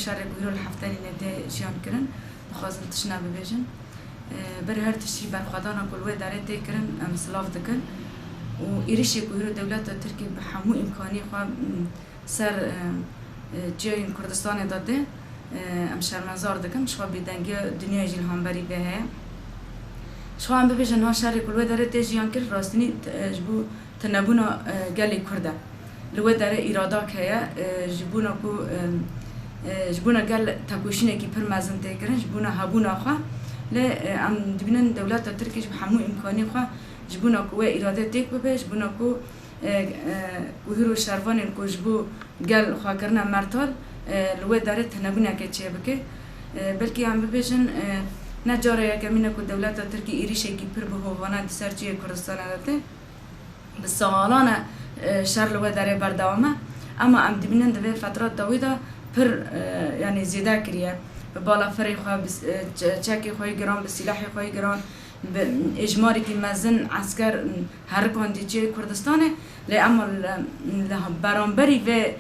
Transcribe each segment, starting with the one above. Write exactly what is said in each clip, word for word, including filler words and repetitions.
Şerê ku îro li Heftelînê tê jiyan kirin, dixwazin tiştine bibêjin. E, ber her tiştî berxwedana ku li wê derê tê kirin, em silav dikin û êrişê ku îro dewleta Tirkî bi hemû îmkanî xwe, m, ser, e, e, cihên Kurdistanê de tê, e, em şermezar dikin, ji xwe bêdengiya dinyayê jî li hemberî vê heye. Ji xwe em bibêjin, niha şerê ku li wê derê tê jiyan kir, rastînî, e, ji bo tunebûna, e, gelê Kurd e. Li wê derê îradak heye, e, ji bona ku, e, e, ji bona gel tekoşînekî pir mezin tê kirin, ji bona hebûna xwe. Lê, e, em dibînin dewleta Tirkî jî bi hemû îmkanî xwe ji bona ku wê îrade têk bibe, ji bona ku, e, e, ku hîro şervanên ku ji bo gel xwe kirine mertal, e, li wê derê tunebûnekê çêbike. E, belkî em bibêjin, e, ne cara yekemîn e ku dewleta Tirkî êrîşekî pir bi hovane di ser çiyê Kurdistanê de tê. Bi salan e, e, şer li wê derê berdewam e. Ema em dibînin di vê fetra dawî de pir, e, yanî zêde kiriye. Bi balafirê xwe, bi s-, e, çe-, çekê xwe yê giran, bi sîlehê xwe yê giran, bi êjmarekî mezin esker herikandî çiyê Kurdistanê. Lê ema li, li beramberî vê,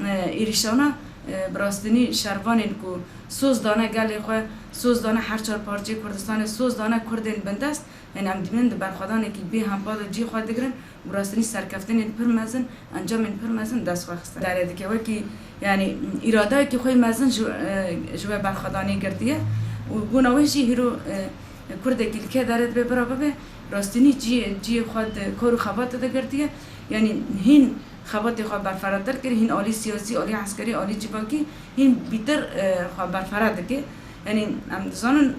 e, êrîşana, e, bi rastînî şervanên ku soz dane gelê xwe, soz dane her çar parçeyê Kurdistanê, soz dane Kurdên bindest, Yanî em dibînin di berxwedanekî bê hempa de cî xwe digirin û rastînî serkeftinên pir mezin, encamên pir mezin dest xwe xiste. Dare dike wekî, yanî îradeyekî xwe mezin ji, e, ji we berxwedanê girtiye û bona wê jî hîro, e, Kurdekî li kê dere dibe bira bibe, rastînî cî, ciyê xwe di kar û xebatê de girtiye. Yanî hîn xebatê xwe berferetir kir, hîn alî siyasî, alî eskerî, alî civakî hîn bîtir, e, xwe berfere dike. Yanî em dizanin,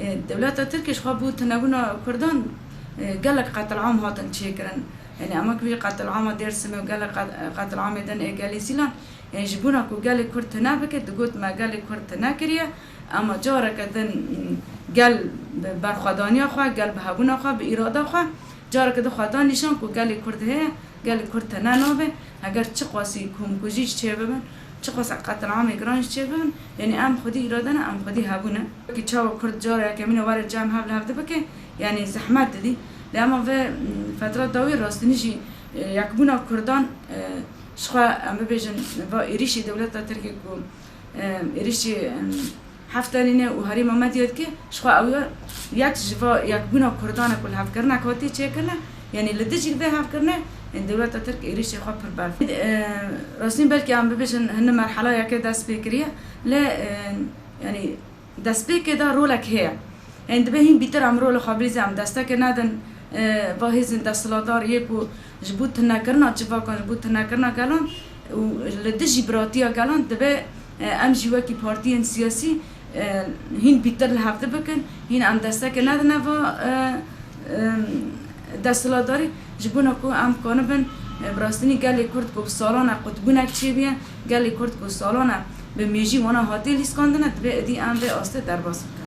e, dewleta Tirkî ji xwe bo tunebûna Kurdan, e, gelek qetil'am hatin çêkirin. Yanî ema ku vî qetil'ama Dêrsimê û gelek qet-, qetil'amê din ê gelê Sîlan, yanî ji bona ku gelê Kurd tune bike, digot me gelê Kurd tune kiriye, ema careke din gel bi berxwedaniya xwe, gel bi hebûna xwe, bi îrada xwe, careke din xwe da nîşan ku gelê Kurd heye, gelê Kurd tune nabe, heger çiqasî komkujî jî çêbibin, çiqas qetil'amê giran jî çêbibin, yanî em xwedî îrade ne, em xwedî hebûn e. Wekî çawa Kurd cara yekemîn e were cem hev li hev dibike, yanî zehmet didî. Lê ema vê, m, fetra dawî rastînî jî, e, yekbûna Kurdan, e, ji xwe em bibêjin, va êrîşî dewleta Tirkê ku, e, êrîşî, em, Heftelînê û herêma Medyayê dike, ji xwe ew ya yek ji va yekbûna Kurdan e ku li hevkirinek hatî çêkirine, yanî li dijî vê hevkirine, yanî dewleta Tirk êrîşê xwe pir berf. E, rastîn belkî em bibêjin hin merhela yekê dest pê kiriye, lê, e, yanî destpêkê de rolek heye. Yanî dibe hîn bîtir em rolê xwe bilîzin, em destekê nedin, e, va hêzên desthilatdar yê ku ji bo tunekirina civakan, ji bo tunekirina gelan û li dijî biratiya gelan dibe, e, em jî wekî partiyên siyasî, e, hîn bîtir li hevdi bikin, hîn em destekê nedine va, e, e, desthilatdarî, ji bona ku em kanibin, e, bi rastînî gelê Kurd ku bi salan e qutbûnek çêbûye, gelê Kurd ku salan e bi mêjî wana hatiye lîskandine, dibe êdî em vê astê derbas bikin.